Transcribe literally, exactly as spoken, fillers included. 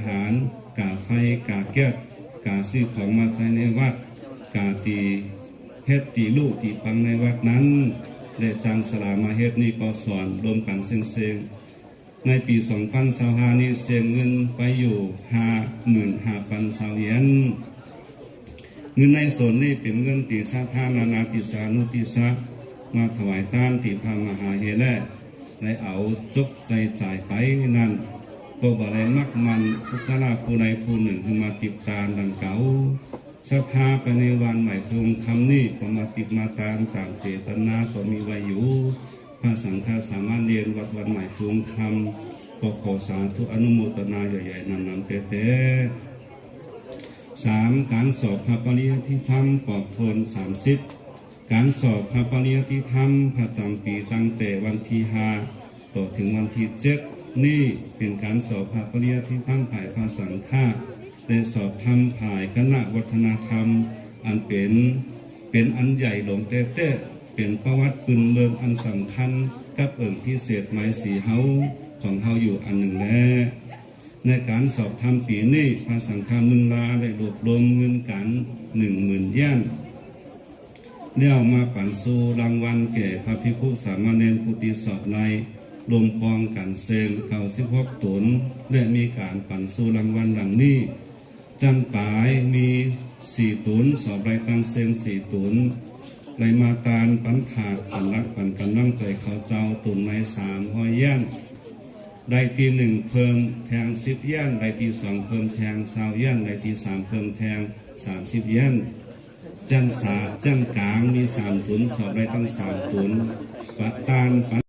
ตาน กาไฟ กาแก๊ส กาซื้อของมาใช้ในวัด กาตีเฮ็ดตีลู่ตีปังในวัดนั้น และจังสลามาเฮ็ดนี่ก็สอนรวมกันเซ็งๆ ในปี๋สองปันซาวห้านี้เสียเงินไปอยู่ห้าหมื่นห้าปันซาวเหรียญ เงินในส่วนนี้เป๋นเงินตี้ศรัทธานานาทิสานุทิสามาถวายตานตี้พระมหาเฮแล ได้เอาจกใส่จ่ายไปนั้น ก็บ่ได้มักมันผู้ใดผู้หนึ่งหื้อมาติบตานดังเก่า ศรัทธาไปในวันใหม่ทองคำนี้ก็มาติบมาตานตามเจตนาก็มีไว้อยู่ พระสังฆสามเณรวัดวันใหม่ทองคำ ก็ขอสาธุอนุโมทนาใหญ่ๆ นำๆ แต๊ๆ สาม การสอบพระปริยัติธรรมปอกโทนสามสิบ การสอบพระปริยัติธรรมประจำปีตั้งแต่วันที่ห้าต่อถึงวันที่เจ็ดนี้เป๋นการสอบพระปริยัติธรรมฝ่ายพระสังฆะ และสอบธรรมฝ่ายคณะวัฒนธรรม อันเป๋น เป๋นอันใหญ่หลวงแต๊ๆ เป๋นประวัติปืนเมืองอันสำคัญกับเอิ่งพิเศษไมสีเฮาของเฮาอยู่อันหนึ่งแล ในการสอบธรรมปี๋นี้ พระสังฆานุลาได้รวบรวมเงินกันหนึ่งหมื่นเหรียญ แล้วมาปันสู่รางวัลแก่พระภิกขุสามเณรผู้ตี้สอบในรวมปองกันเซ็งเก้าสิบหกตน และมีการปันสู่รางวัลดังนี้ จั้นป๋ายมีสี่ตน สอบได้ตั้งเซ็งสี่ตน ได้มาตานปันถาดปันรักปันกำลังใจ๋เขาเจ้าตนในสามร้อยเหรียญ ได้ตี้หนึ่งเพิ่มแทงสิบเหรียญ ได้ตี้สองเพิ่มแทงซาวเหรียญ ได้ตี้สามเพิ่มแทงสามสิบเหรียญ จั้นสา จั้นก๋างมีสามตน สอบได้ตั้งสามตน ปะตานปัน